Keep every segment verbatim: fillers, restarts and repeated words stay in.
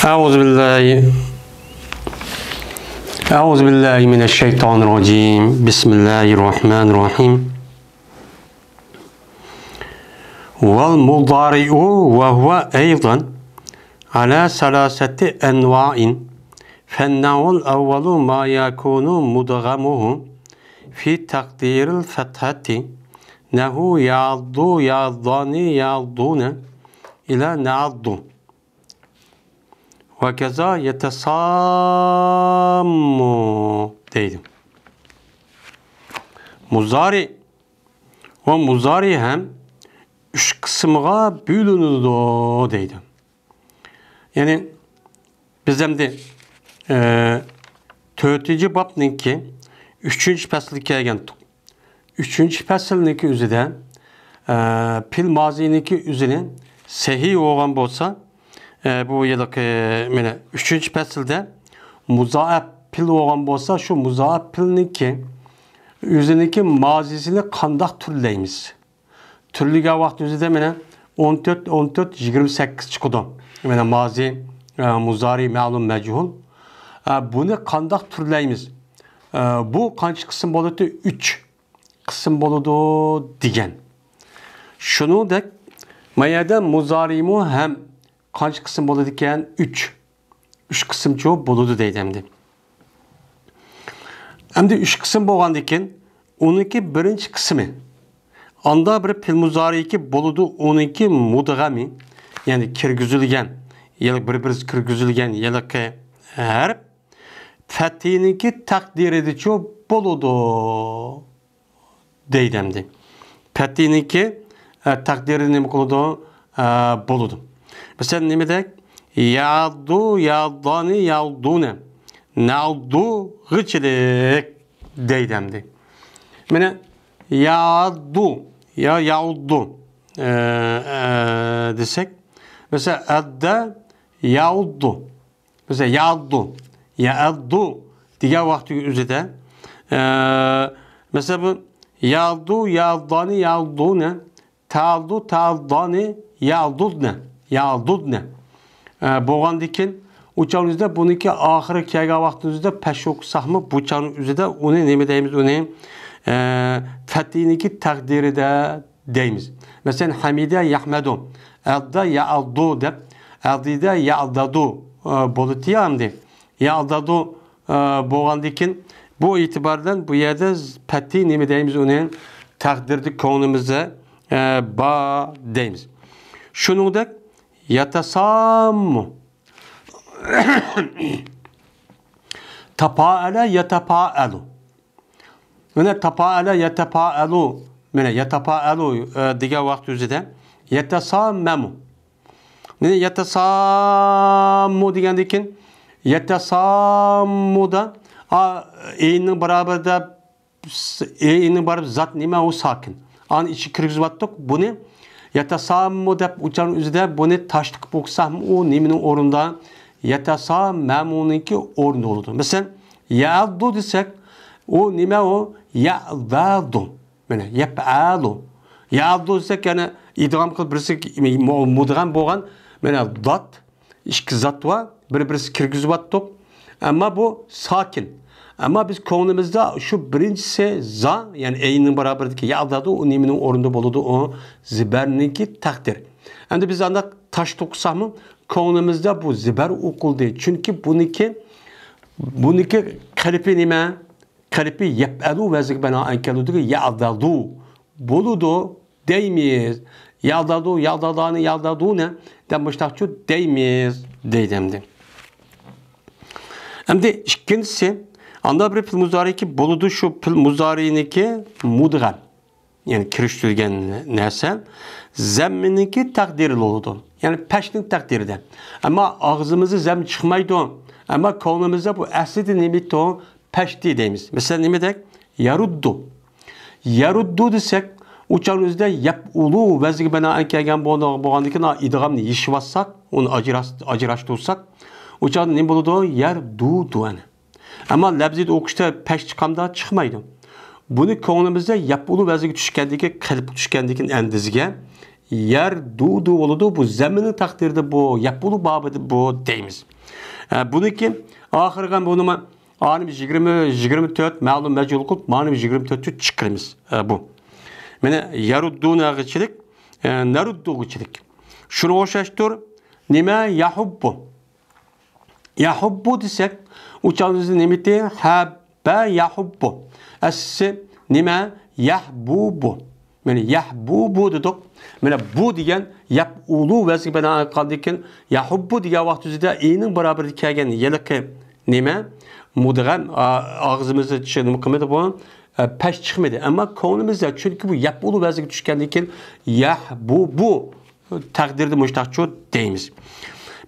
أعوذ بالله أعوذ بالله من الشيطان الرجيم. بسم الله الرحمن الرحيم. والمضارع وهو أيضا على ثلاثة أنواع. فالنوع الأول ما يكون مدغمه في تقدير الفتحة، نحو يعض، يعضان، يعضون، إلى نعض. ۋەكەزا يەتەساممۇ دەيدۇ. مۇزارى ۋە مۇزارى ھەم ئۈچ قىسىمغا بۆلۈنىدۇ دەيدۇ. يەنى بىز ئەمدى، ئە، تۆتىنچى بابنىڭكى ئۈچىنچى پەسلىگە كەلگەنتۇق. ئۈچىنچى پەسىلنىڭكى ئۆزىدە، ئە، پېئىل مازىينىڭكى ئۆزىنى سەھىھ بولغان بولسا، ئە، بۇ يىلقى، مانا، ئۈچىنچى پەسىلدە مۇزائەپ پېئىل بولغان بولسا، شۇ مۇزائەپ پېئىلنىڭكى ئۆزىنىڭكى مازىيسىنى قانداق تۈرلەيمىز؟ تۈرلىگەن ۋاقىت ئۆزىدە مانا ئون تۆت، ئون تۆت، يىگىرمە سەككىز چىقىدۇ. مانا مازى، ئە، مۇزارى، مەلۇم، مەجھۇل. ئە، بۇنى قانداق تۈرلەيمىز؟ ئە، بۇ قانچە قىسىم بولىدۇ؟ ئۈچ قىسىم بولىدۇ دېگەن. شۇنىڭدەك، ما يەردە مۇزارىمۇ ھەم قانچە قىسىم بولىدىكەن؟ ئۈچ. ئۈچ قىسىمچۇ بولىدۇ دەيدۇ ئەمدى. ئەمدى ئۈچ قىسىم بولغاندىكىن، ئۇنىڭكى بىرىنچى قىسمى، ئاندا بىر پېئىل مۇزارىكى بولىدۇ، ئۇنىڭكى مۇدغەمى، يەنى كىرگۈزۈلگەن، يەنى بىر-بىرسى كىرگۈزۈلگەن ھېلىقى ھەرپ، پەتھىنىڭكى تەقدىرىدىچۇ بولىدۇ دەيدۇ ئەمدى. پەتھىنىڭكى، ئە، تەقدىرى نېمە قىلىدۇ؟ ئە، بولىدۇ. مەسىلەن، نېمىدەك؟ يەدۇ، يەدانى، يەدۇنى. نەدۇغىچىلىك دەيدۇ ئەمدى. مانا، يەدۇ، يا يەدۇ، ئە، ئە، دېسەك، مەسىلەن، ئەددە، يەدۇ. مەسىلەن، يەئەددۇ، يەئەددۇ دېگەن ۋاقتىنىڭ ئۆزىدە، ئە، مەسىلەن، بۇ يەئەددۇ، يەئەددانى، يەئەددۇنى، تەئەددۇ، تەئەددانى، يەئەددۇدنى، يەئەددۇدنى. ئە، بولغاندىكىن، ئۇ چاغنىڭ ئۆزىدە بۇنىڭكى ئاخىرىغا كەلگەن ۋاقتىنىڭ ئۆزىدە پەش ئوقۇساقمۇ، بۇ چاغنىڭ ئۆزىدە ئۇنى نېمە دەيمىز، ئۇنى، ئە، پەتھىنىڭكى تەقدىرىدە دەيمىز. مەسىلەن، ھەمىدە يەھمەدۇ، ئەددە يەئەددۇ دەپ، ئەدىدە يەئەدەدۇ، ئە، بولىدۇ يا ئەمدى. يەئەدەدۇ، ئە، بولغاندىكىن، بۇ ئېتىبار بىلەن بۇ يەردە پەتھى نېمە دەيمىز ئۇنى؟ تەقدىردە كۆڭلىمىزدە، ئە، بار دەيمىز. شۇنىڭدەك يەتەساممۇ. تاپائەلە يەتەپائەلۇ. مانا تاپائەلە يەتەپائەلۇ، مانا يەتەپائەلۇ، ئە، دېگەن ۋاقىت ئۆزىدە يەتەساممەمۇ. مانا يەتەساممۇ دېگەندىن كېيىن يەتەساممۇدا، ئا، ئېيننىڭ بارابىرىدا، ئېيننىڭ بارابىر زات نېمە؟ ئۇ ساكىن. ئانى ئىچىگە كىرگۈزۈۋاتتۇق. بۇنى يەتەساممۇ دەپ ئۇچارنىڭ ئۆزىدە بۇنى تاشلىق قىلىپ ئوقۇساقمۇ ئۇ نېمىنىڭ ئورنىدا؟ يەتەساممەمۇنىڭكى ئورنىدا بولىدۇ. مەسىلەن، يەئەددۇ دېسەك، ئۇ نېمە ئۇ؟ يەئدەدۇ. مانا، يەپئەلۇ. يەئەددۇ دېسەك، يەنى ئىدغام قىلىپ بىرسى مۇ-، مۇدغەم بولغان، مانا، دات، ئىككى زات بار، بىر-، بىرسى كىرگۈزۈۋاتتۇق. ئەمما بۇ ساكىن. ئەمما بىز كۆڭلىمىزدە شۇ بىرىنچىسى زا، يەنى ئەيننىڭ بارابىرىدىكى يەئدەدۇ، ئۇ نېمىنىڭ ئورنىدا بولىدۇ؟ ئۇ زىبەرنىڭكى تەقدىر. ئەمدى بىز ئانداق تاش توقۇساقمۇ، كۆڭلىمىزدە بۇ زىبەر ئوقۇلدى. چۈنكى بۇنىڭكى، بۇنىڭكى قېلىپى نېمە؟ قېلىپى يەپئەلۇ ۋەزنىگە بىنائەن كېلىدۇ، يەئدەدۇ بولىدۇ دەيمىز. يەئدەدۇ، يەئدەدانى، يەئدەدۇنى دەپ مۇشۇنداقچۇ دەيمىز دەيدۇ ئەمدى. ئەمدى ئىككىنچىسى، ئاندا بىر پېئىل مۇزارىكى بولىدۇ، شۇ پېئىل مۇزارىنىكى مۇدغەم. يەنى كىرىشتۈرگەن نەرسە زەممىنىڭكى تەقدىرى بولىدۇ. يەنى پەشنىڭ تەقدىرىدە. ئەمما ئاغزىمىزدا زەم چىقمايدۇ. ئەمما كۆڭلىمىزدە بۇ ئەسلىدە نېمە ئىدى؟ پەشتى دەيمىز. مەسىلەن، نېمە دەك؟ يەرۇددۇ. يەرۇددۇ دېسەك، ئۇ چاغنىڭ ئۆزىدە يەپئۇلۇ ۋەزنىگە بىنائەن كەلگەن بولغاندىكىن، ئىدغامنى يېشىۋاتساق، ئۇنى ئاجراش-، ئاجراشتۇرساق، ئۇ چاغدا نېمە بولىدۇ؟ يەردۇدۇ ئەنە. ئەمما لەپزىدە ئوقۇشتا پەش چىقامدا؟ چىقمايدۇ. بۇنى كۆڭلىمىزدە يەپئۇلۇ ۋەزنىگە چۈشكەندىكىن، قېلىپقا چۈشكەندىكىن ئەندىزىگە يەردۇدۇ بولىدۇ. بۇ زەمىننىڭ تەقدىرىدە بۇ، يەپئۇلۇ بابىدا بۇ دەيمىز. ئە، بۇنىڭكى ئاخىرىغا بۇنىمۇ ئانىمىز يىگىرمە، يىگىرمە تۆت مەلۇم مەجھۇل قىلىپ، مانىمىز يىگىرمە تۆتتە چىقىرىمىز. ئە، بۇ. مانا يەرۇددۇناغىچىلىك، ئە، نەرۇددۇغىچىلىك. شۇنىڭغا ئوخشاشتۇر. نېمە؟ يەھۇببۇ. يەھۇببۇ دېسەك، ئۇ چاغدا بىز نېمىتى؟ ھەببە يەھۇببۇ. ئەسلىسى نېمە؟ يەھبۇبۇ. مانا يەھبۇبۇ دېدۇق. مانا بۇ دېگەن يەپئۇلۇ ۋەزنىگە بىنائەن قالدىكىن، يەھۇببۇ دېگەن ۋاقىت ئۆزىدە ئىنىڭ باراۋىرىدە كەلگەن ھېلىقى نېمە؟ مۇدغەم، ئا، ئاغزىمىزدا چىشىنى قىلمىدى بۇ، ئە، پەش چىقمىدى. ئەمما كۆڭلىمىزدە، چۈنكى بۇ يەپئۇلۇ ۋەزنىگە چۈشكەندىن كېيىن يەھبۇبۇ تەقدىرىدە مۇشتاقچۇ دەيمىز.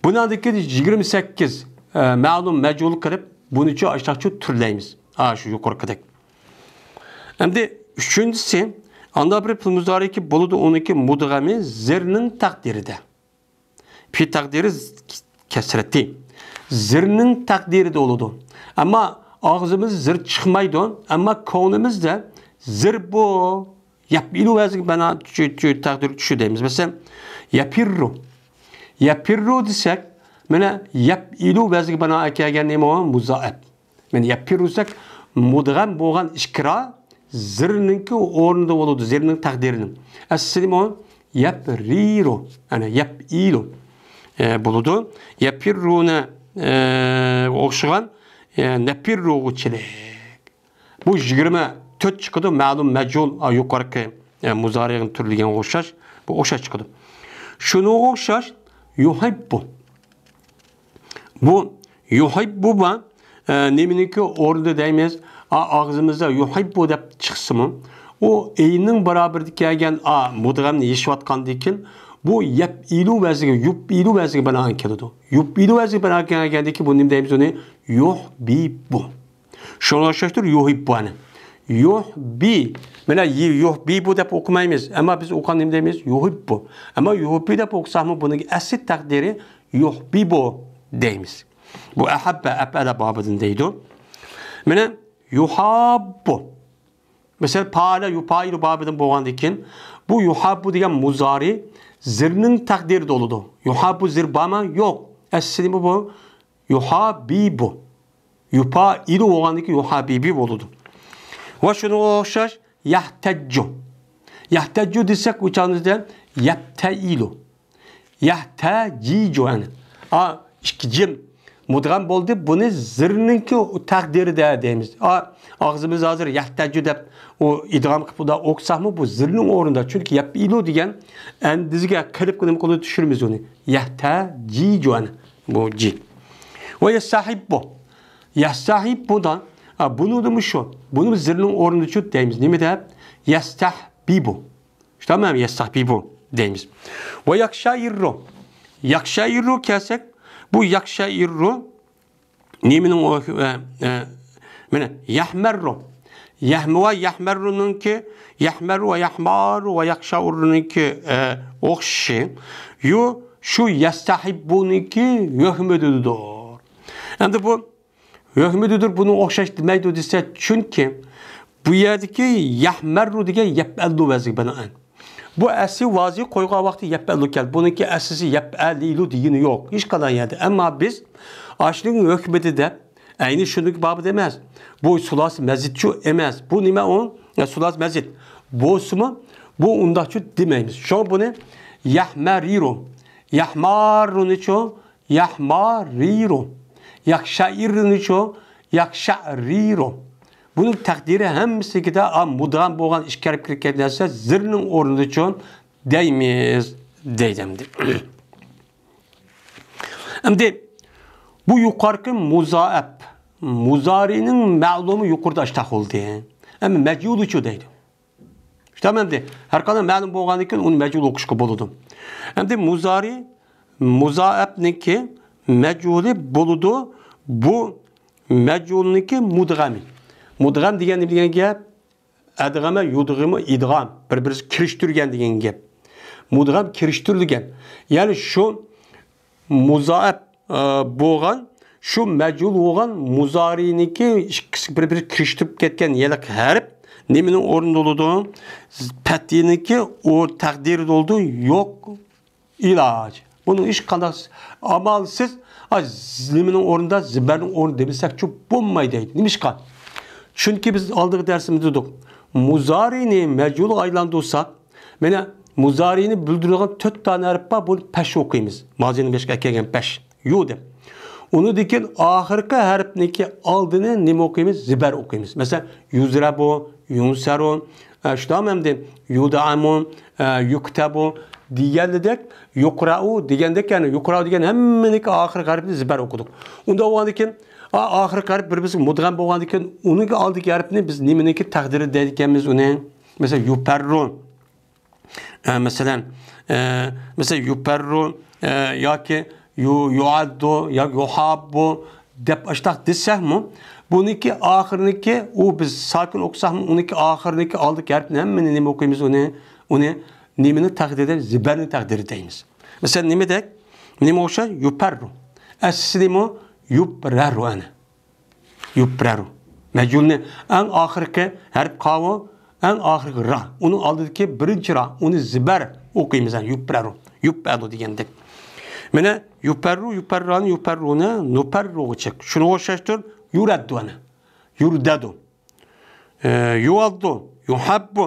بۇنىڭدىن كېيىن يىگىرمە سەككىز، ئە، مەلۇم مەجھۇل قىلىپ، بۇنىچۇ ئاشتاقچۇ تۈرلەيمىز. ئا، شۇ يۇقىرىقىدەك. ئەمدى ئۈچىنچىسى، ئاندا بىر پېئىل مۇزارىكى بولىدۇ، ئۇنىڭكى مۇدغەمى زىرنىڭ تەقدىرىدە. پى تەقدىرى ز-، كەسرەتى. زىرنىڭ تەقدىرىدە بولىدۇ. ئەمما ئاغزىمىز زىر چىقمايدۇ. ئەمما كۆڭلىمىزدە زىر بۇ يەپئىلۇ ۋەزنىگە بىنائەن چۈ-، چۈ-، تەقدىر چۈشى دەيمىز. مەسىلەن، يەپىررۇ. يەپىررۇ دېسەك، مانا يەپئىلۇ ۋەزنىگە بىنائەن كەلگەن نېمە ئۇ؟ مۇزائەپ. مانا يەپىررۇ دېسەك، مۇدغەم بولغان ئىكرا زىرنىڭكى ئورنىدا بولىدۇ، زىرنىڭ تەقدىرىنىڭ. ئەسلى نېمە ئۇ؟ يەپرىرۇ. يەنى يەپئىلۇ، ئە، بولىدۇ. يەپىررۇنى، ئە، ئوخشىغان، ئە، نەپىررۇغۇچىلىك. بۇ يىگىرمە تۆت چىقىدۇ، مەلۇم مەجھۇل، ئا، يۇقىرىقى، ئە، مۇزارىئنى تۈرلىگەنگە ئوخشاش، بۇ ئوخشاش چىقىدۇ. شۇنىڭغا ئوخشاش يۇھىببۇ. بۇ يۇھىببۇ بار، ئە، نېمىنىڭكى ئورنىدا دەيمىز؟ ئا، ئاغزىمىزدا يۇھىببۇ دەپ چىقسىمۇ، ئۇ ئىنىڭ باراۋىرىدە كەلگەن ئا مۇدغەمنى يېشىۋاتقاندىن كېيىن، بۇ يەپئىلۇ ۋەزنىگە، يۇپئىلۇ ۋەزنىگە بىنائەن كېلىدۇ. يۇپئىلۇ ۋەزنىگە بىنائەن كەلگەندىن كېيىن، بۇ نېمە دەيمىز ئۇنى؟ يۇھبىبۇ. شۇنىڭغا ئوخشاشتۇر، يۇھىببۇ ئەنە. يۇھبى. مانا يى-، يۇھبىبۇ دەپ ئوقۇمايمىز. ئەمما بىز ئوقۇغان نېمە دەيمىز؟ يۇھىببۇ. ئەمما يۇھبى دەپ ئوقۇساقمۇ، بۇنىڭ ئەسلى تەقدىرى يۇھبىبۇ دەيمىز. بۇ ئەھەببە، ئەپئەلە بابىدىن دەيدۇ. مانا يۇھاببۇ. مەسىلەن، پائەلە يۇپائىلۇ بابىدىن بولغاندىن كېيىن، بۇ يۇھاببۇ دېگەن مۇزارى زىرنىڭ تەقدىرىدە بولىدۇ. يۇھاببۇ زىر بارمۇ؟ يوق. ئەسلى نېمە بۇ؟ يۇھابىبۇ. يۇپائىلۇ بولغاندىن كېيىن يۇھابىبى بولىدۇ. ۋە شۇنىڭغا ئوخشاش يەھتەججۇ. يەھتەججۇ دېسەك، ئۇ چاغدا يەپتەئىلۇ. يەھتەجىجۇ، يەنى. ئا، ئىككى جىم مۇدغەم بولدى. بۇنى زىرنىڭكى تەقدىرىدە دەيمىز. ئا، ئاغزىمىز ھازىر يەھتەججۇ دەپ ئۇ ئىدغام قىلىپ ئۇدا ئوقۇساقمۇ، بۇ زىرنىڭ ئورنىدا. چۈنكى يەپئىلۇ دېگەن ئەندىزىگە قېلىپقا نېمە قىلىدۇ، چۈشۈرىمىز ئۇنى. يەھتەجىجۇ، يەنى بۇ جى. ۋە يەستەھىببۇ. يەستەھىببۇدا، ئا، بۇنىدىمۇ شۇ. بۇنىمۇ زىرنىڭ ئورنىدا چۈت دەيمىز. نېمە دەپ؟ يەستەھبىبۇ. شۇنداقمۇ؟ يەستەھبىبۇ دەيمىز. ۋە ياكشائىررۇ. ياكشائىررۇ كەلسەك، بۇ ياكشائىررۇ نېمىنىڭ ئۇ، ئە، ئە، مانا يەھمەررۇ. يەھمە ۋە يەھمەررۇنىڭكى، يەھمەررۇ ۋە يەھماررۇ ۋە ياكشائىررۇنىڭكى، ئە، ئوخشىشى. يۇ، شۇ يەستەھىببۇنىڭكى ھۆكمىدىدۇر. ئەمدى بۇ ھۆكمىدىدۇر، بۇنىڭ ئوخشاش دېمەيدۇ دېسە، چۈنكى بۇ يەردىكى يەھمەررۇ دېگەن يەپئەللۇ ۋەزنىگە بىنائەن. بۇ ئەسلى ۋازى قويغان ۋاقتى يەپئەللۇ كەلدى. بۇنىڭكى ئەسلىسى يەپئەلىلۇ دېگىنى يوق. ھېچقانداق يەردە. ئەمما بىز ئاشۇنىڭ ھۆكمىدە دەپ، ئەينى شۇنىڭكى بابىدا ئەمەس. بۇ سۇلاسى مەزىدچۇ ئەمەس. بۇ نېمە ئۇ؟ يا، سۇلاسى مەزىد. بولسىمۇ، بۇ ئۇنداقچۇ دېمەيمىز. شۇڭا بۇنى يەھمەرىرۇ، يەھماررۇنىچۇ، يەھمارىرۇ. ياكشائىررۇنىچۇ؟ ياكشائرىرۇ. بۇنىڭ تەقدىرى ھەممىسىدە ئا مۇدغەم بولغان ئىككى ھەرپ كىرىپ كەتكەن نەرسە زىرنىڭ ئورنىدىچۇ دەيمىز، دەيدۇ ئەمدى. ئەمدى بۇ يۇقىرىقى مۇزائەپ، مۇزارىنىڭ مەلۇمى يۇقىرىدا ئاشتاق بولدى. ئەمما مەجھۇلىچۇ دەيدۇ. شۇنداقمۇ ئەمدى؟ ھەر قانداق مەلۇم بولغاندىن كېيىن ئۇنى مەجھۇل ئوقۇشقا بولىدۇ. ئەمدى مۇزارى، مۇزائەپنىڭكى مەجھۇلى بولىدۇ. بۇ مەجھۇلنىڭكى مۇدغەمى. مۇدغەم دېگەن نېمە دېگەن گەپ؟ ئەدغەمە، يۇدغىمۇ، ئىدغام. بىر-بىرىگە كىرىشتۈرگەن دېگەن گەپ. مۇدغەم كىرىشتۈرۈلگەن. يەنى شۇ مۇزائەپ، ئە، بولغان، شۇ مەجھۇل بولغان مۇزارىنىڭكى ئىككىسى بىر-بىرىگە كىرىشتۈرۈپ كەتكەن ھېلىقى ھەرپ نېمىنىڭ ئورنىدا بولىدۇ؟ پەتھىنىڭكى ئو-، تەقدىرىدە بولىدۇ. يوق ئىلاج. بۇنىڭ ھېچقانداق ئامالسىز، ئا، ز-، نېمىنىڭ ئورنىدا زىبەرنىڭ ئورنى دېمىسەكچۇ بولمايدۇ دەيدۇ. نېمىشقا؟ چۈنكى بىز ئالدىنقى دەرسىمىزدە دېدۇق، مۇزارىنى مەجھۇلغا ئايلاندۇرساق، مانا مۇزارىنى بىلدۈرىدىغان تۆت دانە ھەرپ بار، بۇنى پەش ئوقۇيمىز. مازىنىڭ بېشىغا ئەكەلگەن پەش. يۇ دەپ. ئۇنىڭدىن كېيىن ئاخىرقى ھەرپنىڭكى ئالدىنى نېمە ئوقۇيمىز؟ زىبەر ئوقۇيمىز. مەسىلەن، يۇزرەبۇ، يۇنسەرۇ، ئە، شۇنداقمۇ ئەمدى يۇدەئەمۇ، ئە، يۇكتەبۇ دېگەنلىدەك، يۇقرەئۇ دېگەندەك، يەنى يۇقرەئۇ دېگەن ھەممىنىڭكى ئاخىرقى ھەرپىنى زىبەر ئوقۇدۇق. ئۇنداق بولغاندىن كېيىن، ئا-، ئاخىرقى ھەرپ بىر بىرسىگە مۇدغەم بولغاندىن كېيىن، ئۇنىڭكى ئالدىدىكى ھەرپنى بىز نېمىنىڭكى تەقدىرى دەيدىكەنمىز ئۇنى؟ مەسىلەن، يۇپەررۇ. ئە، مەسىلەن، ئە، مەسىلەن، يۇپەررۇ، ئە، ياكى يۇ-، يۇئەددۇ ياكى يۇھاببۇ دەپ ئاشتاق دېسەكمۇ، بۇنىڭكى ئاخىرىنىڭكى، ئۇ بىز ساكىن ئوقۇساقمۇ، ئۇنىڭكى ئاخىرىنىڭكى ئالدىكى ھەرپنى ھەممىنى نېمە ئوقۇيمىز ئۇنى؟ ئۇنى نېمىنى تەقدىر دەيمىز؟ زىبەرنى تەقدىر دەيمىز. مەسىلەن، نېمىدەك؟ نېمە ئوخشاش؟ يۇپەررۇ. ئەسلىمۇ يۇپرەرۇ ئەنە. يۇپرەرۇ. مەجھۇلنى ئەڭ ئاخىرقى ھەرپ قاۋۇ، ئەڭ ئاخىرقى را. ئۇنىڭ ئالدىدىكى بىرىنچى را، ئۇنى زىبەر ئوقۇيمىز، يەنى يۇپرەرۇ. يۇپئەلۇ دېگەندەك. مانا يۇپەررۇ، يۇپەررانى، يۇپەررۇنى، نۇپەررۇغىچە. شۇنىڭغا ئوخشاشتۇر. يۇرەددۇ ئەنە. يۇردەدۇ. ئە، يۇۋاددۇ، يۇھەببۇ.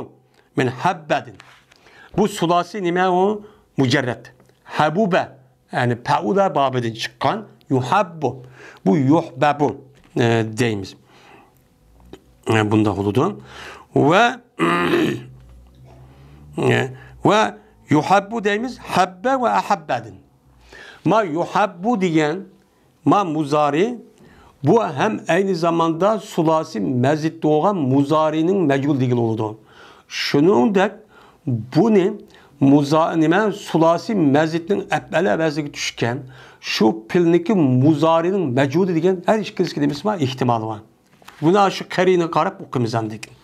مىن ھەببەدىن. بۇ سۇلاسى نېمە ئۇ؟ مۇجەررەت. ھەبۇبە. يەنى پەئۇلە بابىدىن چىققان يۇھەببۇ. بۇ يۇھبەبۇ، ئە، دەيمىز. ئە، بۇنداق بولىدۇ. ۋە، ئە، ۋە يۇھەببۇ دەيمىز، ھەببە ۋە ئەھەببەدىن. ما يۇھەببۇ دېگەن ما مۇزارى، بۇ ھەم ئەينى زاماندا سۇلاسى مەزىد بولغان مۇزارىنىڭ مەجھۇلى دېگىلى بولىدۇ. شۇنىڭدەك بۇنى مۇزا-، نېمە، سۇلاسى مەزىدنىڭ ئەپئەل ئەۋەزىگە چۈشكەن شۇ پېئىلنىڭكى مۇزارىنىڭ مەجھۇلى دېگەن ھەر ئىككىلىسىگە نېمىسى بار؟ ئېھتىمالى بار. بۇنى شۇ قەرىنىگە قاراپ ئوقۇيمىز ئاندىن كېيىن.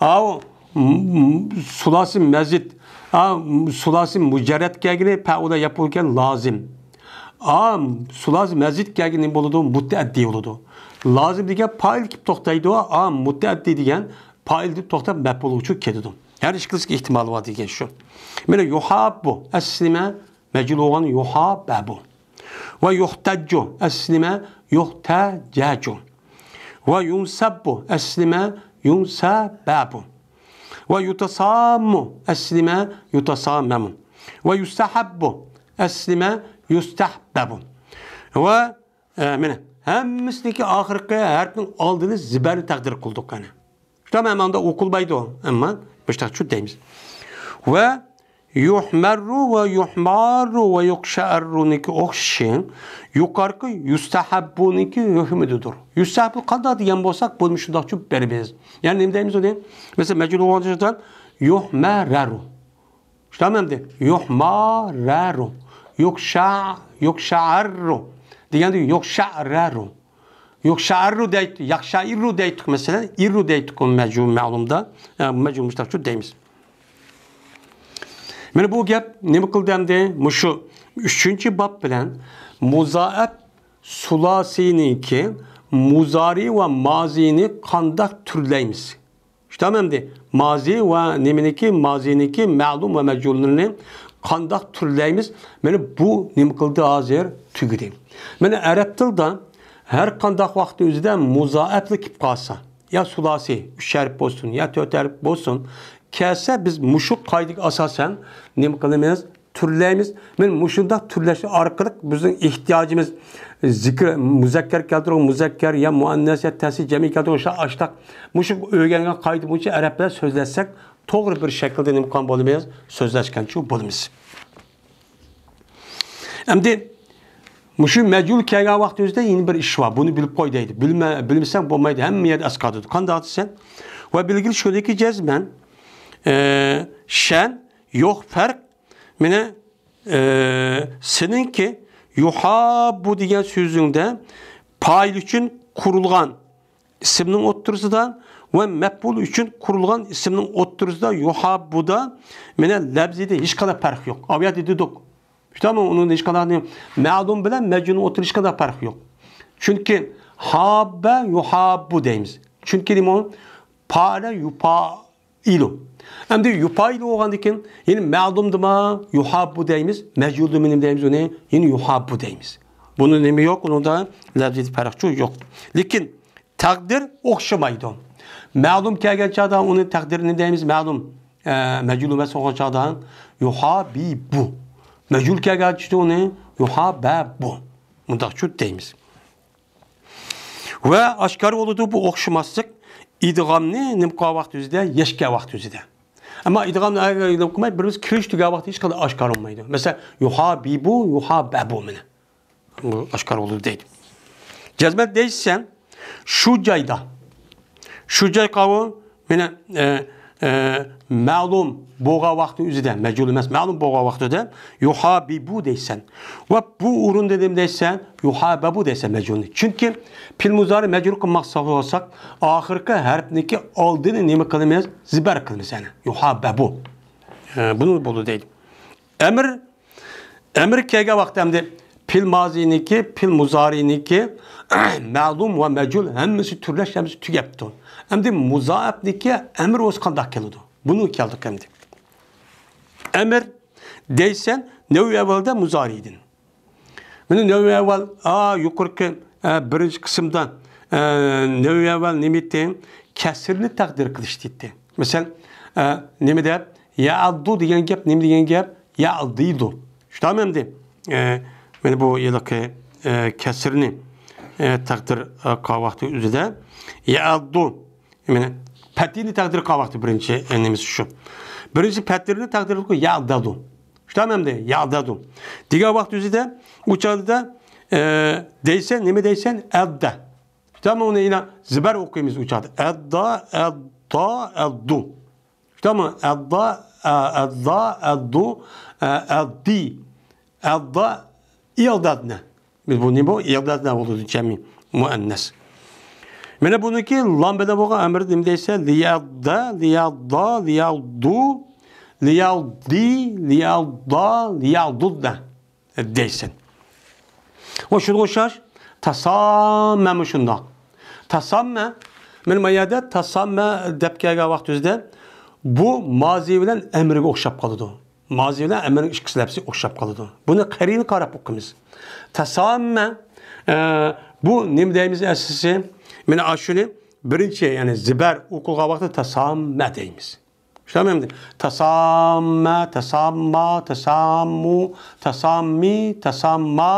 ئاۋۇ، م-، م-، سۇلاسى مەزىد، ئا، م-، سۇلاسى مۇجەررەت كەلگىنى پەئۇلە يەپئۇلكەن لازىم. ئا، سۇلاسى مەزىد كەلگىنى نېمە بولىدۇ؟ مۇتەئەددى بولىدۇ. لازىم دېگەن پائىل كېلىپ توختايدۇ. ئا، مۇتەئەددى دېگەن پائىل دېيىپ توختاپ مەپئۇل ئۈچۈن كېلىدۇ. ھەر ئىككىلىسىگە ئېھتىمالى بار دېگەن شۇ. مانا يۇھاببۇ، ئەسلى نېمە؟ مەجھۇل بولغان يۇھابەبۇ. ۋە يۇھتەججۇ، ئەسلى نېمە؟ يۇھتەجەجۇ. ۋە يۇنسەببۇ، ئەسلى نېمە؟ يۇنسەبەبۇ. ۋە يۇتاساممۇ، ئەسلى نېمە؟ يۇتاساممەمۇ. ۋە يۇستەھەببۇ، ئەسلى نېمە؟ يۇستەھبەبۇ. ۋە، ئە، مانا، ھەممىسىنىڭكى ئاخىرقى ھەرپنىڭ ئالدىنى زىبەرنى تەقدىر قىلدۇق، قېنى. شۇنداق مەنىدە ئوقۇلمايدۇ، ئەمما مۇشۇنداق چۈشىنىمىز. ۋە يۇھمەررۇ ۋە يۇھماررۇ ۋە يۇقشەئەررۇنىڭكى ئوخشىشى يۇقارقى يۇستەھەببۇنىڭكى ھۆكمىدىدۇر. يۇستەھەببۇ قانداق دېگەن بولساق، بۇنى مۇشۇنداق چۈشىنىپ بېرىمىز. يەنى نېمە دەيمىز ئۇنى؟ مەسىلەن، مەجھۇل بولغان يۇھمەرەرۇ. شۇنداقمۇ ئەمدى؟ يۇھمارەرۇ. يۇقشا-، يۇقشەئەررۇ. دېگەندە يۇقشەئەررۇ. يۇقشەئەررۇ دەيت-، ياخشائىررۇ دەيتتۇق مەسىلەن. ئىررۇ دەيتتۇق مەجھۇل مەلۇمدا. ئە، مەجھۇل مۇشتەقچۇ دەيمىز. مانا بۇ گەپ نېمە قىلدى ئەمدى؟ مۇشۇ ئۈچىنچى باب بىلەن مۇزائەپ سۇلاسىنىڭكى مۇزارى ۋە مازىنى قانداق تۈرلەيمىز؟ شۇنداقمۇ ئەمدى؟ مازى ۋە نېمىنىڭكى، مازىنىڭكى مەلۇم ۋە مەجھۇللىرىنى قانداق تۈرلەيمىز؟ مانا بۇ نېمە قىلدى ھازىر؟ تۈگىدى. مانا ئەرەب تىلىدا ھەر قانداق ۋاقىتنىڭ ئۆزىدە مۇزائەپلا كېلىپ قالسا، يا سۇلاسى، ئۈچ ھەرپ بولسۇن، يا تۆت ھەرپ بولسۇن، كەلسە بىز مۇشۇ قائىدىگە ئاساسەن نېمە قىلىمىز؟ تۈرلەيمىز. مانا مۇشۇنداق تۈرلەش ئارقىلىق بىزنىڭ ئېھتىياجىمىز زىكىر، مۇزەككەر كەلتۈرگەن مۇزەككەر يا مۇئەننەس يا تەسنىيە جەمئىي كەلتۈرگەن ئاشۇنداق، ئاشۇنداق مۇشۇ ئۆگەنگەن قائىدە بويىچە ئەرەبلەر سۆزلەشسەك، توغرا بىر شەكىلدە نېمە قىلغان بولىمىز؟ سۆزلەشكەنچۇ بولىمىز. ئەمدى مۇشۇ مەجھۇل كەلگەن ۋاقىت ئۆزىدە يەنە بىر ئىش بار. بۇنى بىلىپ قوي دەيدۇ. بىلمە-، بىلمىسەڭ بولمايدۇ. ھەممە يەردە ئەسقاتىدۇ. قانداق دېسەڭ، ۋە بىلگىلى شۇنىكى جەزمەن، ئە، شەن، يوق پەرق. مانا، ئە، سېنىڭكى يۇھاببۇ دېگەن سۆزۈڭدە پائىل ئۈچۈن قۇرۇلغان ئىسىمنىڭ ئوتتۇرىسىدا ۋە مەپئۇل ئۈچۈن قۇرۇلغان ئىسىمنىڭ ئوتتۇرىسىدا يۇھاببۇدا مانا لەپزىدە ھېچقانداق پەرق يوق. ئاۋۇ يەردە دېدۇق. شۇنداقمۇ؟ ئۇنىڭ ھېچقانداق نېمە، مەلۇم بىلەن مەجھۇلنىڭ ئوتتۇرىسىدا ھېچقانداق پەرق يوق. چۈنكى ھاببە يۇھاببۇ دەيمىز. چۈنكى نېمە ئۇ؟ پائىلە يۇپائىلۇ. ئەمدى يۇپائىلۇ بولغاندىن كېيىن، يەنە مەلۇمدىما يۇھاببۇ دەيمىز، مەجھۇلدىما نېمە دەيمىز ئۇنى؟ يەنە يۇھاببۇ دەيمىز. بۇنى نېمە يوق؟ ئۇنىڭدا لەپزىي پەرقچۇ يوق. لېكىن تەقدىر ئوخشىمايدۇ. مەلۇم كەلگەن چاغدا ئۇنى تەقدىرى نېمە دەيمىز؟ مەلۇم. ئە، مەجھۇل ئەمەس بولغان چاغدا يۇھابىبۇ. مەجھۇل كەلگەن چاغدا ئۇنى يۇھابەبۇ. مۇنداقچۇ دەيمىز. ۋە ئاشكارا بولىدۇ بۇ ئوخشىماسلىق ئىدغامنى نېمە قىلغان ۋاقىت ئۆزىدە، يەشكەن ۋاقىت ئۆزىدە. ئەمما ئىدغامنى ئەگەر نېمە قىلماي، بىر بىز كىرىش تۈگەن ۋاقىتتا ھېچقانداق ئاشكارا بولمايدۇ. مەسىلەن، يۇھابىبۇ، يۇھابەبۇ مانا. بۇ ئاشكارا بولىدۇ دەيدۇ. جەزمەن دەيسەن، شۇ جايدا. شۇ جاي قاۋۇ، مانا، ئە، ئە، مەلۇم بولغان ۋاقىتنىڭ ئۆزىدە، مەجھۇل ئەمەس، مەلۇم بولغان ۋاقتىدا يۇھابىبۇ دەيسەن. ۋە بۇ ئورۇندا نېمە دەيسەن؟ يۇھابەبۇ دەيسەن مەجھۇلنى. چۈنكى پېئىل مۇزارى مەجرۇر قىلماقچى بولساق، ئاخىرقى ھەرپنىڭكى ئالدىنى نېمە قىلىمىز؟ زىبەر قىلىمىز، يەنى يۇھابەبۇ. ئە، بۇنى بولىدۇ دەيدۇ. ئەمىر ئەمىر كەلگەن ۋاقىتتا ئەمدى پېئىل مازىنىڭكى، پېئىل مۇزارىنىڭكى مەلۇم ۋە مەجھۇل ھەممىسى تۈرلەش، ھەممىسى تۈگەپتۇ. ئەمدى مۇزائەپنىڭكى ئەمىر ئۆزى قانداق كېلىدۇ؟ بۇنى كەلدۇق ئەمدى. ئەمىر دەيسەن، نەۋئى ئەۋۋەلدە مۇزارىدىن. مانا نەۋئى ئەۋۋەل، ئا، يۇقىرىقى، ئە، بىرىنچى قىسىمدا، ئە، نەۋئى ئەۋۋەل نېمە ئېيتتى؟ كەسرىنى تەقدىر قىلىش دەيتتى. مەسىلەن، ئە، نېمە دەپ؟ يەئەددۇ دېگەن گەپ نېمە دېگەن گەپ؟ يەئدىدۇ. شۇنداقمۇ ئەمدى؟ ئە، مانا بۇ ھېلىقى، ئە، كەسرىنى، ئە، تەقدىر، ئە، قىلغان ۋاقتى ئۆزىدە يەئەددۇ. مانا پەتھىنى تەقدىر قىلغان ۋاقتى بىرىنچى، ئە، نېمىسى شۇ. بىرىنچى پەتھىنى تەقدىر قىلغان يەئدەدۇ. شۇنداقمۇ ئەمدى؟ يەئدەدۇ. دېگەن ۋاقتى ئۆزىدە، ئۇ چاغدا، ئە، دەيسەن، نېمە دەيسەن؟ ئەددە. شۇنداقمۇ ئۇنى يەنە زىبەر ئوقۇيمىز ئۇ چاغدا. ئەددا، ئەددا، ئەددۇ. شۇنداقمۇ؟ ئەددا، ئە، ئەددا، ئەددۇ، ئە، ئەددى، ئەددا، ئىئدادنە. بىز بۇنى بۇ ئىئدادنە بولىدۇ، جەمئىي مۇئەننەس. مانا بۇنىڭكى لام بىلەن بولغان ئەمىر نېمە دەيسە؟ لىيەددە، لىيەددا، لىيەددۇ، لىيەددى، لىيەددا، لىيەددۇدنە دەيسەن. ۋە شۇنىڭغا ئوخشاش تاساممەمۇ شۇنداق. تاساممە، مانا ما يەردە تاساممە دەپ كەلگەن ۋاقتىمىزدا بۇ مازى بىلەن ئەمرىگە ئوخشاپ قالىدۇ. مازى بىلەن ئەمرىنىڭ ئىككىسى لەپسى ئوخشاپ قالىدۇ. بۇنى قەرىنە قاراپ ئوقۇيمىز. تاساممە، ئە، بۇ نېمە دەيمىز ئەسلىسى؟ مانا ئاشۇنى بىرىنچى، يەنى زىبەر ئوقۇلغان ۋاقىتتا تاساممە دەيمىز. شۇنداقمۇ ئەمدى؟ تاساممە، تاسامما، تاساممۇ، تاساممى، تاسامما،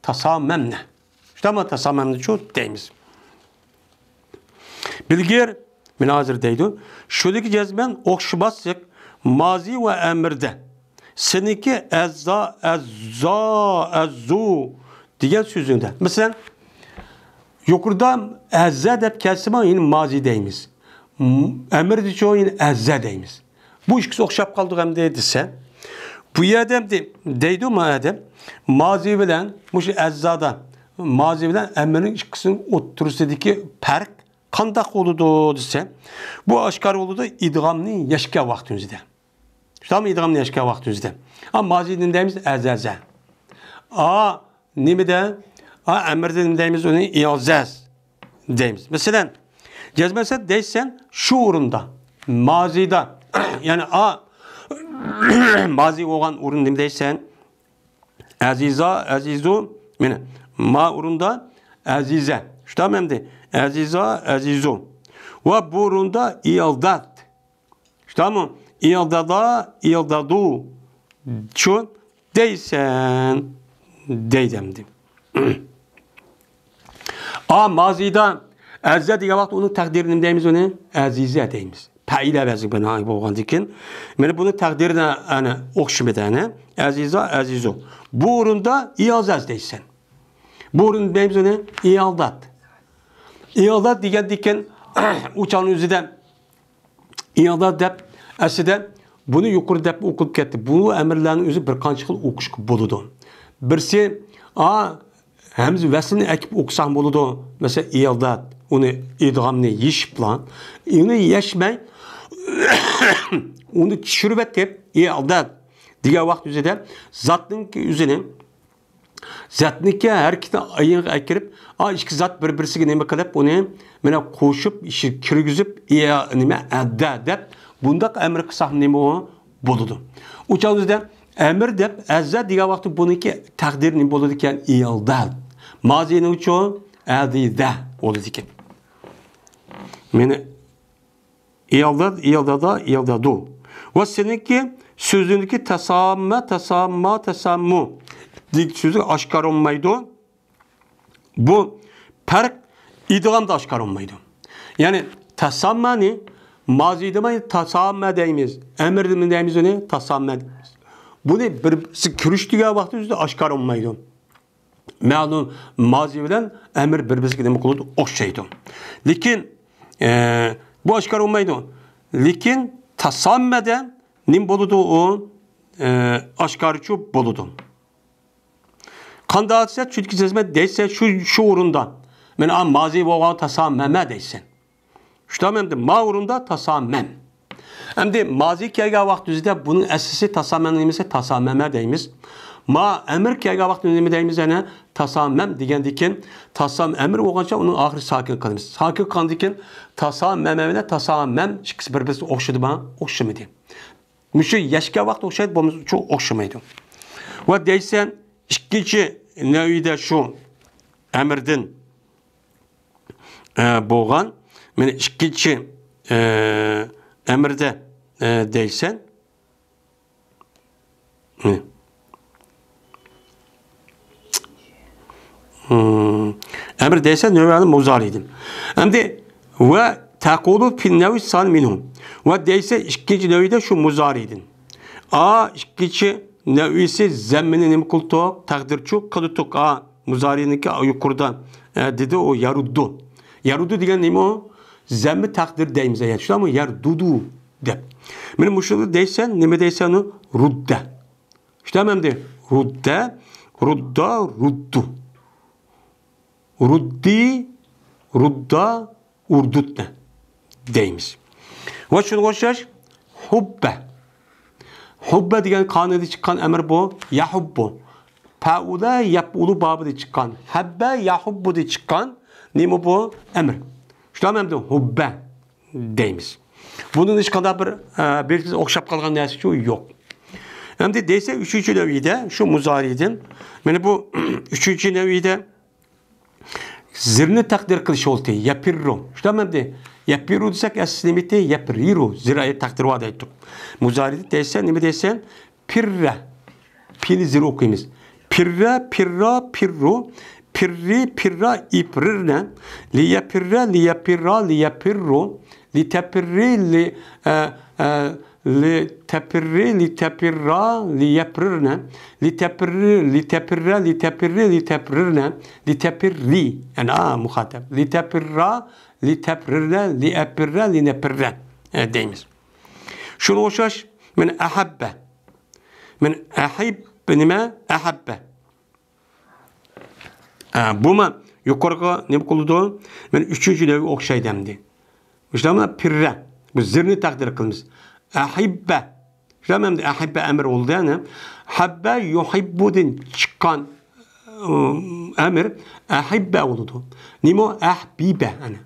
تاساممەمنە. شۇنداقمۇ؟ تاساممەمنىچۇ دەيمىز. بىلگىر، مانا ھازىر دەيدۇ. شۇدىكى جەزمەن ئوخشىماسلىق مازى ۋە ئەمىردە. سېنىڭكى ئەززا، ئەززا، ئەززۇ دېگەن سۆزۈڭدە. مەسىلەن، يۇقىرىدا ئەززە دەپ كەلسىمۇ، يەنە مازى دەيمىز. م-، ئەمىردىچۇ يەنە ئەززە دەيمىز. بۇ ئىككىسى ئوخشاپ قالدى ئەمدى دېسە، بۇ يەردە ئەمدى دەيدۇ، ما ئادەم مازى بىلەن مۇشۇ ئەززادا، مازى بىلەن ئەمىرنىڭ ئىككىسىنىڭ ئوتتۇرىسىدىكى پەرق قانداق بولىدۇ دېسە، بۇ ئاشكارا بولىدۇ ئىدغامنى يەشكەن ۋاقتىمىزدا. شۇنداقمۇ؟ ئىدغامنى يەشكەن ۋاقتىمىزدا. ئا، مازىدىن دەيمىز ئەزەزە. ئا، نېمىدە؟ ئا، ئەمىردە نېمە دەيمىز؟ ئۇنى ئىئزەز دەيمىز. مەسىلەن، جەزمەسە دەيسەن شۇ ئورۇندا. مازىدا. يەنى ئا، مازى بولغان ئورۇن نېمە دەيسەن؟ ئەزىزا، ئەزىزۇ. مانا، ما ئورۇندا ئەزىزە. شۇنداقمۇ ئەمدى؟ ئەزىزا، ئەزىزۇ. ۋە بۇ ئورۇندا ئىئداد. شۇنداقمۇ؟ ئىئدادا، ئىئدادۇ. شۇ دەيسەن. دەيدۇ ئەمدى. ئا، مازىدا ئەززە دېگەن ۋاقىت ئۇنىڭ تەقدىرى نېمە دەيمىز ئۇنى؟ ئەزىزە دەيمىز. پەئىلە ۋەزنى بىنائەن بولغاندىكىن، مانا بۇنىڭ تەقدىرىنى ئەنە ئوخشىمىدى ئەنە. ئەزىزا، ئەزىزۇ. بۇ ئورۇندا ئىئزەز دەيسەن. بۇ ئورۇندا دەيمىز ئۇنى ئىئداد. ئىئداد دېگەندىكىن ئۇ چاغنىڭ ئۆزىدە ئىئداد دەپ، ئەسلىدە بۇنى يۇقىرى دەپ ئوقۇلۇپ كەتتى. بۇ ئەمىرلەرنىڭ ئۆزى بىر قانچە خىل ئوقۇشقا بولىدۇ. بىرسى، ئا، ھەمزە ۋەسلىنى ئەكىپ ئوقۇساڭ بولىدۇ. مەسىلەن، ئىئداد، ئۇنى ئىدغامنى يېشىپلا، ئۇنى يەشمەي، ئۇنى چۈشۈرۈۋېتىپ، ئىئداد دېگەن ۋاقىت ئۆزىدە زاتنىڭ ئۆزىنى زاتنىكى ھەرىكىتىنى ئېيىنغا ئەكىرىپ، ئا، ئىككى زات بىر-بىرسىگە نېمە قىلىپ، ئۇنى مانا قوشۇپ، ئىشىگە كىرگۈزۈپ، ئىيا، نېمە، ئەددە دەپ، بۇنداق ئەمىر قىلساق نېمە بولىدۇ؟ ئۇ چاغدا بىزدە ئەمىر دەپ ئەززە دېگەن ۋاقىتتا بۇنىڭكى تەقدىرى نېمە بولىدىكەن؟ ئىيالدا. مازىنىڭچۇ؟ ئەدىدە بولىدىكەن. مېنى ئىيالدا، ئىيالدادا، ئىيالدادۇ. ۋە سېنىڭكى سۆزۈڭدىكى تاساممە، تاسامما، تاساممۇ دېگەن سۆزى ئاشكارا بولمايدۇ. بۇ پەرق ئىدغامدا ئاشكارا بولمايدۇ. يەنى تاساممانى مازىدىمۇ تاساممە دەيمىز، ئەمىردىمۇ دەيمىز ئۇنى، تاساممە دەيمىز. بۇنى بىرسى كىرىشتۈرگەن ۋاقتى ئۆزىدە ئاشكارا بولمايدۇ. مەلۇم مازى بىلەن ئەمىر بىر-بىرسىگە نېمە قىلىدۇ؟ ئوخشايدۇ. لېكىن، ئە، بۇ ئاشكارا بولمايدۇ. لېكىن تاساممەدە نېمە بولىدۇ ئۇ؟ ئە، ئاشكارىچۇ بولىدۇ. قانداق دېسە، چۈنكى جەزمە دەيسەن شۇ، شۇ ئورۇندا. مەن ئا مازى بولغان تاساممەمە دەيسەن. شۇنداقمۇ ئەمدى ما ئورۇندا تاساممەم. ئەمدى مازى كەلگەن ۋاقىت يۈزىدە بۇنىڭ ئەسلىسى تاساممەم نېمىسى؟ تاساممەمە دەيمىز. ما ئەمىر كەلگەن ۋاقىت نېمە دەيمىز يەنە؟ تاساممەم دېگەندىكىن تاسام ئەمىر بولغانچە ئۇنىڭ ئاخىرى ساكىن قىلىمىز. ساكىن قىلغاندىكىن تاساممەمە بىلەن تاساممەم ئىككىسى بىر-بىرسىگە ئوخشىدىمۇ؟ ئوخشىمىدى. مۇشۇ يەشكە ۋاقىت ئوخشايدۇ، بولمىسا ئوخشىمايدۇ. ۋە دەيسەن، ئىككىنچى نەۋىدە شۇ ئەمىردىن، ئە، بولغان، مانا ئىككىنچى، ئە، ئەمىردە، ئە، دەيسەن. مم. ئەمىر دەيسەن، نۆۋەتلىك مۇزارىدىن. ئەمدى ۋە تەقۇلۇ فىن نەۋى سانى مىنھۇ. ۋە دەيسەن ئىككىنچى نەۋىدە شۇ مۇزارىدىن. ئا، ئىككىنچى نەۋىسى زەممىنى نېمە قىلدۇق؟ تەقدىرچۇ قىلدۇق. ئا، مۇزارىنىڭكى يۇقىرىدا، ئە، دېدى ئۇ يارۇددۇ. يارۇددۇ دېگەن نېمە ئۇ؟ زەممە تەقدىر دەيمىز، ئە، شۇنداقمۇ؟ ياردۇدۇ دەپ. مانا مۇشۇنى دەيسەن، نېمە دەيسەن ئۇ؟ رۇددە. شۇنداقمۇ ئەمدى؟ رۇددە، رۇددا، رۇددۇ. رۇددى، رۇددا، ئۇردۇتنى دەيمىز. ۋە شۇنىڭغا ئوخشاش ھۇببە. ھۇببە دېگەن قانىدىن چىققان ئەمىر بۇ. يەھۇببۇ. پەئۇلە يەپئۇلۇ بابىدىن چىققان. ھەببە يەھۇببۇدىن چىققان. نېمە بۇ؟ ئەمىر. شۇنداقمۇ ئەمدى ھۇببە دەيمىز. بۇنىڭ ھېچقانداق بىر، ئە، بىر ئوخشاپ قالغان نەرسىچۇ يوق. ئەمدى دەيسە ئۈچىنچى نەۋىدە شۇ مۇزارىدىن. مانا بۇ ئۈچىنچى نەۋىدە زىرنى تەقدىر قىلىش ھالىتى، يەپىررۇ. شۇنداقمۇ ئەمدى؟ يەپىررۇ دېسەك، ئەسلى نېمىتى؟ يەپرىرۇ. زىر ئايەت تەقدىرى بار دەيتتۇق. مۇزارىدە دەيسەن، نېمە دەيسەن؟ پىررە. پىنى زىر ئوقۇيمىز. پىررە، پىررا، پىررۇ. پىررى، پىررا، ئىپرىرنە. لىيەپىررە، لىيەپىررا، لىيەپىررۇ. لىتەپىررى، لى، ئە، ئە، لىتەپىررى، لىتەپىررا، لىيەپرىرنە. لىتەپىررى، لىتەپىررە، لىتەپىررى، لىتەپرىرنە. لىتەپىررى. ئەنە، ئا، مۇخاتەب. لىتەپىررا، لىتەپرىرنە، لىئەپىررە، لىنەپىررە، ئە، دەيمىز. شۇنىڭغا ئوخشاش، مانا ئەھەببە. مانا ئەھىب، نېمە؟ ئەھەببە. ئە، بۇمۇ يۇقىرىقىغا نېمە قىلىدۇ؟ مانا ئۈچىنچى نەۋىگە ئوخشايدۇ ئەمدى. مۇشۇلارمۇ پىررە. بۇ زىرنى تەقدىر قىلىمىز. ئەھىببە. شۇلارمۇ ئەمدى ئەھىببە ئەمىر بولدى، يەنى. ھەببە يۇھىببۇدىن چىققان، ئۇ، ئەمىر ئەھىببە بولىدۇ. نېمە ئۇ؟ ئەھبىبە، ئەنە.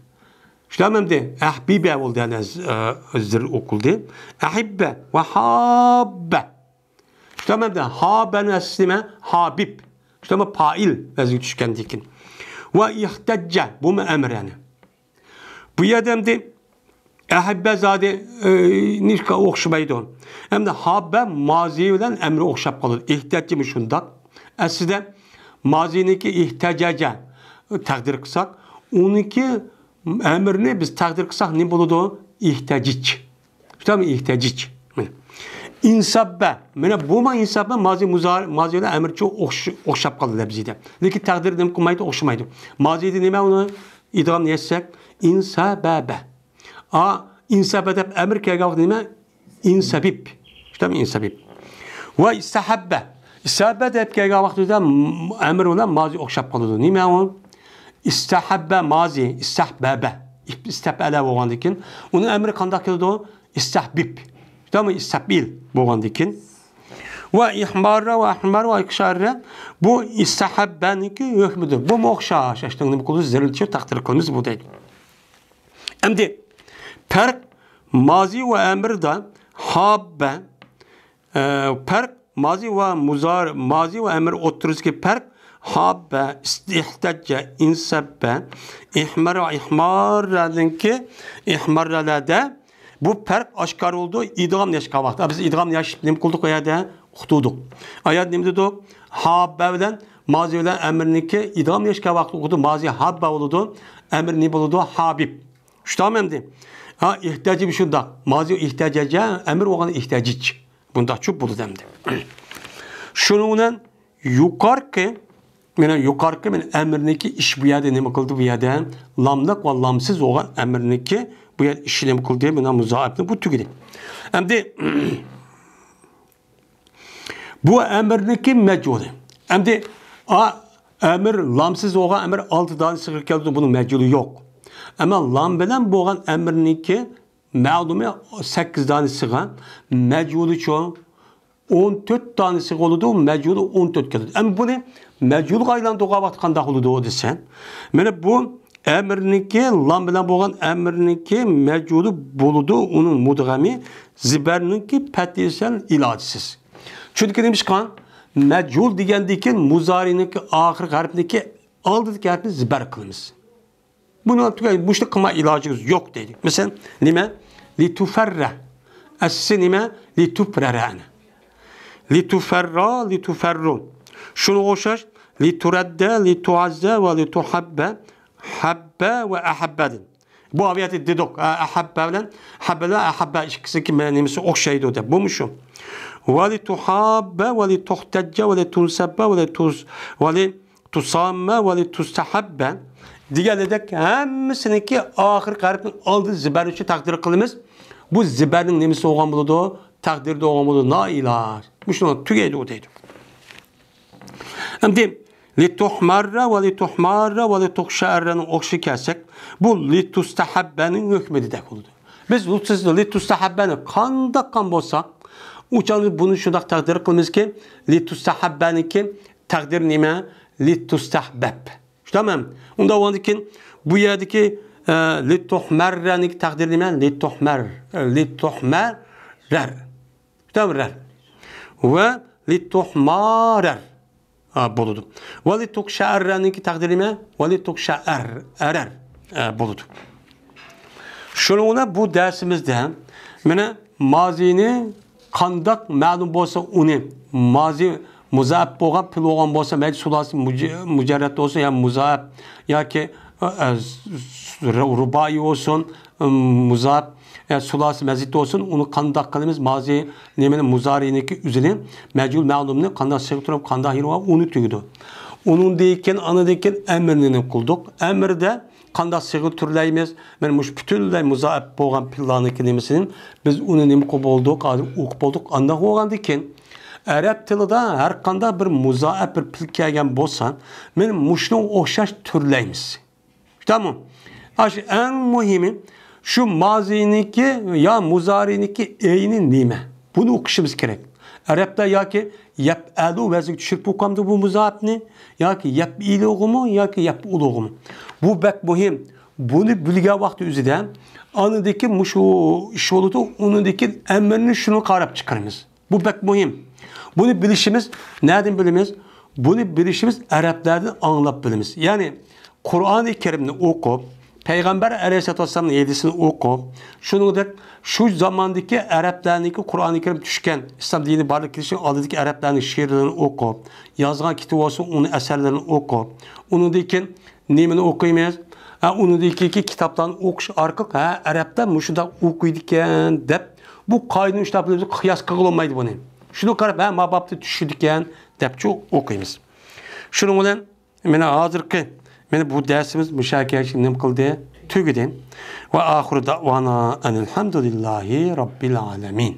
شۇلارمۇ ئەمدى ئەھبىبە بولدى، يەنى، ئە، زىر ئوقۇلدى. ئەھىببە ۋە ھاببە. شۇنداقمۇ ئەمدى؟ ھابەنىڭ ئەسلى نېمە؟ ھابىب. شۇنداقمۇ پائىل ۋەزنىگە چۈشكەندىن كېيىن. ۋە ئىھتەججە، بۇمۇ ئەمىر يەنى. بۇ يەردە ئەمدى ئەھەببە زادى، ئى، نىشقا ئوخشىمايدۇ. ئەمدى ھابە مازى بىلەن ئەمرى ئوخشاپ قالىدۇ. ئىھتەججىمۇ شۇنداق. ئەسلىدە مازىنىڭكى ئىھتەجەجە تەقدىر قىلساق، ئۇنىڭكى ئەمرىنى بىز تەقدىر قىلساق نېمە بولىدۇ؟ ئىھتەجىج. شۇنداقمۇ؟ ئىھتەجىج. مانا. ئىنساببە. مانا بۇمۇ ئىنساببە مازى مۇزارى، مازى بىلەن ئەمرىچۇ ئوخش-، ئوخشاپ قالدى لەپزىدە. لېكىن تەقدىر نېمە قىلمايدۇ؟ ئوخشىمايدۇ. مازىدا نېمە ئۇنى ئىدغام يەتسەك؟ ئىنسابەبە. ئا، ئىنسابە دەپ ئەمر كەلگەن ۋاقىت نېمە؟ ئىنسەبىب. شۇنداقمۇ؟ ئىنسەبىب. ۋە ئىستەھەببە. ئىستەھەببە دەپ كەلگەن ۋاقتىدا م-، ئەمر بىلەن مازى ئوخشاپ قالىدۇ. نېمە ئۇ؟ ئىستەھەببە مازى، ئىستەھبەبە. ئىستەپئەلە بولغاندىكىن، ئۇنىڭ ئەمرى قانداق كېلىدۇ؟ ئىستەھبىب. شۇنداقمۇ؟ ئىستەپئىل بولغاندىكىن. ۋە ئىھماررا ۋە ئەھمەر ۋە ئىقشاررا، بۇ ئىستەھەببەنىڭكى ھۆكمىدۇر. بۇمۇ ئوخشاش. ئاشۇنىڭ نېمە قىلىدۇ؟ زىلچە تەقدىر قىلىمىز بۇ دەيدۇ. ئەمدى پەرق مازى ۋە ئەمىردە ھاببە، ئە، پەرق مازى ۋە مۇزارى، مازى ۋە ئەمىر ئوتتۇرىسىدىكى پەرق ھاببە، ئىھتەججە، ئىنسەببە، ئىھمەر ۋە ئىھماررەنىڭكى ئىھماررەلەردە بۇ پەرق ئاشكارا بولىدۇ ئىدغام ياشقان ۋاقىتتا. بىز ئىدغام ياش نېمە قىلدۇق ئۇ يەردە؟ ئۇقتۇردۇق. ئۇ يەردە نېمە دېدۇق؟ ھاببە بىلەن مازى بىلەن ئەمىرنىڭكى ئىدغام ياشقان ۋاقىتتا ئۇقتۇردۇق. مازى ھاببە بولىدۇ، ئەمىر نېمە بولىدۇ؟ ھابىب. چۈشتىڭمۇ ئەمدى؟ ھا، ئېھتىياجى شۇنداق. مازى ئېھتىياجەجە، ئەمىر بولغان ئېھتىياجىچ. بۇنداق چۈپ بولىدۇ ئەمدى. شۇنىڭ بىلەن يۇقارقى، مانا يۇقارقى، مانا ئەمىرنىڭكى ئىش بۇ يەردە نېمە قىلدى؟ بۇ يەردە لاملىق ۋە لامسىز بولغان ئەمىرنىڭكى بۇ يەردە ئىشى نېمە قىلدى؟ مانا مۇزائىپنى بۇ تۈگىدى. ئەمدى بۇ ئەمىرنىڭكى مەجھۇلى. ئەمدى ئا، ئەمىر، لامسىز بولغان ئەمىر ئالتە دانە سىغا كەلدى، بۇنىڭ مەجھۇلى يوق. ئەمما لام بىلەن بولغان ئەمىرنىڭكى مەلۇمى سەككىز دانە سىغا، مەجھۇلىچۇ؟ ئون تۆت دانە سىغا بولىدۇ، مەجھۇلى ئون تۆت كەلدى. ئەمما بۇنى مەجھۇلغا ئايلاندۇرغان ۋاقىت قانداق بولىدۇ دېسە، مانا بۇ ئەمىرنىڭكى، لام بىلەن بولغان ئەمىرنىڭكى مەجھۇلى بولىدۇ، ئۇنىڭ مۇدغەمى زىبەرنىڭكى پەتھىسى بىلەن ئىلاجىسىز. چۈنكى نېمىشقا؟ مەجھۇل دېگەندىن كېيىن مۇزارىنىڭكى ئاخىرقى ھەرپنىڭكى ئالدىدىكى ھەرپنى زىبەر قىلىمىز. بۇنى تۈگەي، مۇشۇنى قىلماي ئىلاجىمىز يوق دەيدۇ. مەسىلەن، نېمە؟ لىتۇفەررە. ئەسلى نېمە؟ لىتۇپرەرە. لىتۇفەررا، لىتۇفەررۇ. شۇنىڭغا ئوخشاش، لىتۇرەددە، لىتۇئەززە ۋە لىتۇھەببە. ھەببە ۋە ئەھەببەدىن. بۇ ئاۋىيەتتە دېدۇق، ئە، ئەھەببە بىلەن ھەببە، ئەھەببە ئىككىسىنىڭكى مە-، نېمىسى ئوخشايدۇ دەپ. بۇمۇ شۇ. ۋە لىتۇھاببە ۋە لىتۇھتەججە ۋە لىتۇنسەببە ۋە لىتۇز-، ۋە لىتۇساممە ۋە لىتۇستەھەببە دېگەندەك ھەممىسىنىڭكى ئاخىرقى ھەرپنىڭ ئالدىدا زىبەر ئۈچۈن تەقدىر قىلىمىز. بۇ زىبەرنىڭ نېمىسى بولغان بولىدۇ؟ تەقدىرىدە بولغان بولىدۇ. نائىلاج. مۇشۇنىڭ تۈگەيدۇ دەيدۇ. ئەمدى لىتۇھمەررە ۋە لىتۇھماررە ۋە لىتۇخشەئەررەنىڭ ئوخشىشىغا كەلسەك، بۇ لىتۇستەھەببەنىڭ ھۆكمىدە دەپ بولىدۇ. بىز لىتۇس-، لىتۇستەھەببەنى قانداق قىلغان بولساق، ئۇ چاغدا بۇنى شۇنداق تەقدىر قىلىمىزكى، لىتۇستەھەببەنىڭكى تەقدىرى نېمە؟ لىتۇستەھبەب. شۇنداقمۇ؟ ئۇنداق بولغاندىن كېيىن بۇ يەردىكى، ئە، لىتۇھمەررەنىڭكى تەقدىرى نېمە؟ لىتۇھمەر، لىتۇھمەرەر. شۇنداقمۇ؟ رەر. ۋە لىتۇھمارەر. ھا، بولىدۇ. ۋە لىتۇخشەئەررەنىڭكى تەقدىرى نېمە؟ ۋە لىتۇخشەئەر، ئەرەر. ئە، بولىدۇ. شۇنىڭ بىلەن بۇ دەرسىمىزدە مانا مازىنى قانداق مەلۇم بولسا ئۇنى مازى مۇزائەپ بولغان پېئىل بولغان بولسا، مەيلى سۇلاسى مۇج-، مۇجەررەد بولسۇن يا مۇزائەپ ياكى، ئە، ئە، رۇبائىي بولسۇن، ئىم، مۇزائەپ، يا سۇلاسى مەزىد بولسۇن، ئۇنى قانداق قىلىمىز؟ مازى نېمىنى؟ مۇزارىنىڭكى ئۆزىنى، مەجھۇل مەلۇمنى قانداق سىغىپ تۇرۇپ، قانداق يېرى بار، ئۇنى تۈگىدۇ. ئۇنىڭدىن كېيىن، ئاندىن كېيىن ئەمىرنى نېمە قىلدۇق؟ ئەمىردە قانداق سىغا تۈرلەيمىز؟ مانا مۇشۇ پۈتۈنلەي مۇزائەپ بولغان پېئىللارنىڭكى نېمىسىنى بىز ئۇنى نېمە قىلىپ بولدۇق؟ ھازىر ئوقۇپ بولدۇق. ئانداق بولغاندىن كېيىن ئەرەب تىلىدا ھەر قانداق بىر مۇزائەپ بىر پېئىل كەلگەن بولسا، مانا مۇشۇنىڭغا ئوخشاش تۈرلەيمىز. شۇنداقمۇ؟ ئاشۇ ئەڭ مۇھىمى، شۇ مازىنىڭكى يا مۇزارىنىڭكى ئەينى نېمە؟ بۇنى ئوقۇشىمىز كېرەك. ئەرەبلەر ياكى يەپئەلۇ ۋەزنىگە چۈشۈرۈپ ئوقامدۇ بۇ مۇزائەپنى؟ ياكى يەپئىلۇغىمۇ، ياكى يەپئۇلۇغىمۇ؟ بۇ بەك مۇھىم. بۇنى بىلگەن ۋاقتى ئۆزىدە ئاندىكى مۇشۇ ئىش بولىدۇ، ئۇنىڭدىكى ئەمىرنى شۇنى قاراپ چىقىرىمىز. بۇ بەك مۇھىم. بۇنى بىلىشىمىز، نەدىن بىلىمىز؟ بۇنى بىلىشىمىز ئەرەبلەردىن ئاڭلاپ بىلىمىز. يەنى قۇرئانى كەرىمنى ئوقۇپ، پەيغەمبەر ئەلەيھىسسالاتۇ ۋەسسالامنىڭ ھەدىسىنى ئوقۇپ، شۇنىڭدەك شۇ زاماندىكى ئەرەبلەرنىڭكى قۇرئانى كەرىم چۈشكەن، ئىسلام دىنى بارلىققا كېلىشنىڭ ئالدىدىكى ئەرەبلەرنىڭ شېئىرلىرىنى ئوقۇپ، يازغان كىتابى بولسۇن، ئۇنىڭ ئەسەرلىرىنى ئوقۇپ، ئۇنىڭدىن كېيىن نېمىنى ئوقۇيمىز؟ ھە، ئۇنىڭدىن كېيىنكى كىتابلارنى ئوقۇش ئارقىلىق، ھە، ئەرەبلەر مۇشۇنداق ئوقۇيدىكەن دەپ، بۇ قائىدىنى ئۇشلاپ بىز قىياس قىلغىلى بولمايدۇ بۇنى. شۇنى قاراپ، ھە، ما بابتا چۈشىدىكەن دەپچۇ ئوقۇيمىز. شۇنىڭ بىلەن مانا ھازىرقى، مانا بۇ دەرسىمىز مۇشۇ يەرگە نېمە قىلدى؟ تۈگىدى. ۋە ئاخىرۇ دەئۋانا ئەنىل ھەمدۇلىللاھى رەببىل ئالەمىن.